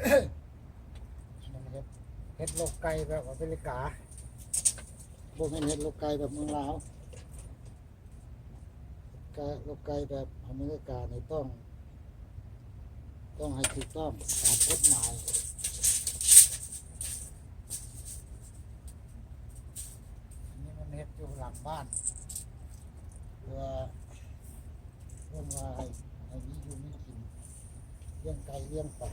ມັນເຮັດ ເຮັດລົກໄກ່ແບບອາເມລິກາ ບໍ່ແມ່ນເຮັດລົກໄກ່ແບບເມືອງລາວ. ກະລົກໄກ່ແບບອາເມລິການີ້ຕ້ອງ ຕ້ອງໃຫ້ຖືກຕ້ອງຕາມກົດໝາຍ. ອັນນີ້ມັນເຮັດຢູ່ຫຼັງບ້ານ ເພື່ອ ເພື່ອວ່າໃຫ້ ໃຫ້ມີຢູ່ມີກິນ ລ້ຽງໄກ່ລ້ຽງປາ.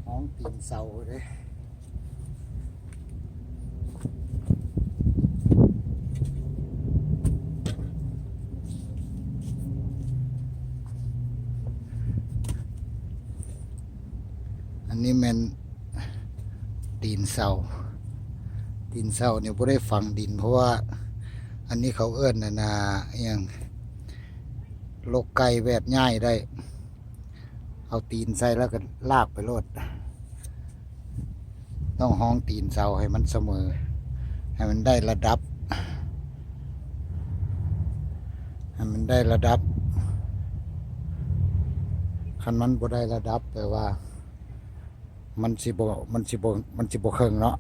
ຫ້ອງຕີນເສົາເດ້. ອັນນີ້ແມ່ນຕີນເສົາ, ຕີນເສົານີ້ບໍ່ໄດ້ຝັງດິນ ເພາະວ່າອັນນີ້ເຂົາເອີ້ນອັນນ່າ ອີ່ຫຍັງ ລົກໄກ່ແບບຍ້າຍໄດ້. ເອົາຕີນໃສ່ແລ້ວກໍລາກໄປໂລດ. ຕ້ອງຮອງຕີນເສົາໃຫ້ມັນສະເໝີ, ໃຫ້ມັນໄດ້ລະດັບ, ໃຫ້ມັນໄດ້ລະດັບ. ຄັນມັນບໍ່ໄດ້ລະດັບ ແປວ່າ ມັນຊິບໍ່ ມັນຊິບໍ່ ມັນຊິບໍ່ເຄິ່ງເນາະ.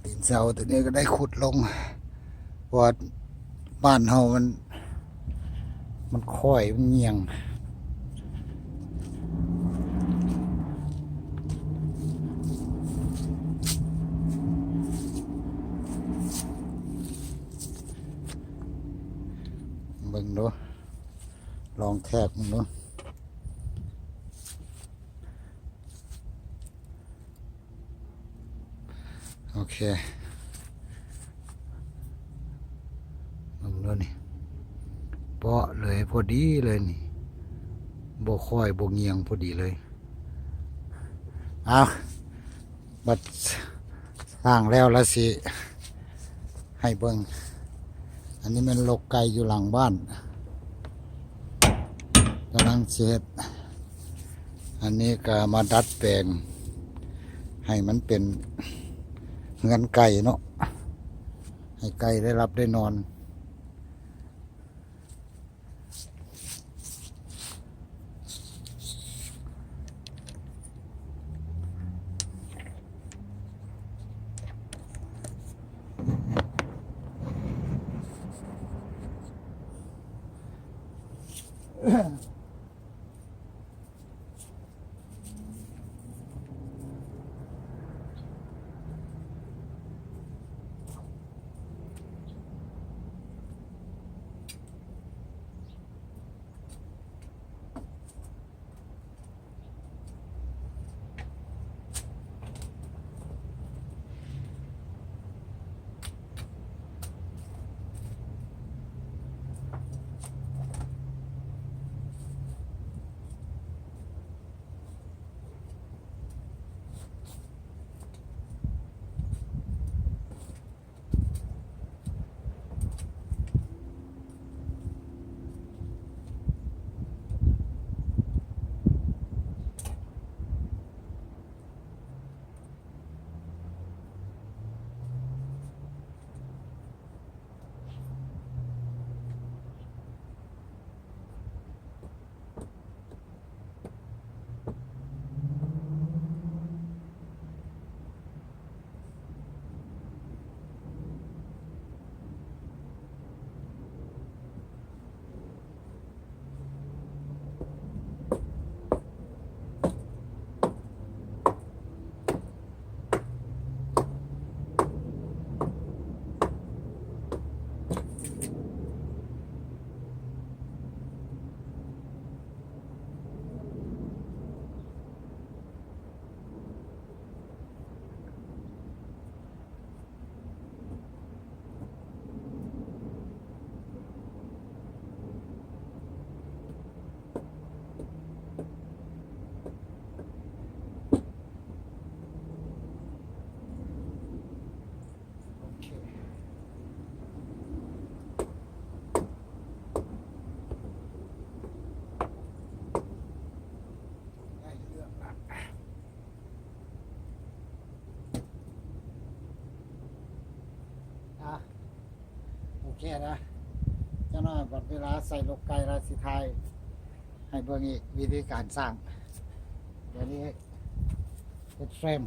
ຕີນເສົາຕົວນີ້ກໍໄດ້ຂຸດລົງ ເພາະວ່າບ້ານເຮົາມັນ ມັນຄ້ອຍ ມັນຍ່ຽງ. ອື ເບິ່ງດູ ລອງແທກເບິ່ງດູ. ໂອເຄ ເບິ່ງເດີນີ້ ເປາະເລີຍ ພໍດີເລີຍນີ້ ບໍ່ຄ້ອຍບໍ່ງ່ຽງ ພໍດີເລີຍ. ເອົາ ບັດສ້າງແລ້ວລະຊິໃຫ້ເບິ່ງ. ອັນນີ້ແມ່ນລົກໄກ່ຢູ່ຫຼັງບ້ານ ກຳລັງຊິເຮັດ. ອັນນີ້ກະມາດັດແປງໃຫ້ມັນເປັນເຮືອນໄກ່ເນາະ ໃຫ້ໄກ່ໄດ້ຫຼັບໄດ້ນອນ. ອ່ະ ໂອເຄນະ ຈັກໜ້ອຍບັດເວລາໃສ່ລົກໄກ່ແລ້ວ ຊິຖ່າຍໃຫ້ເບິ່ງອີກ ວິທີການສ້າງ. ດຽວນີ້ເຮັດເຟຣມ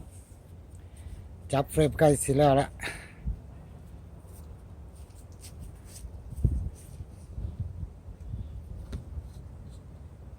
ຈັບເຟຣມໃກ້ຊິແລ້ວລະ.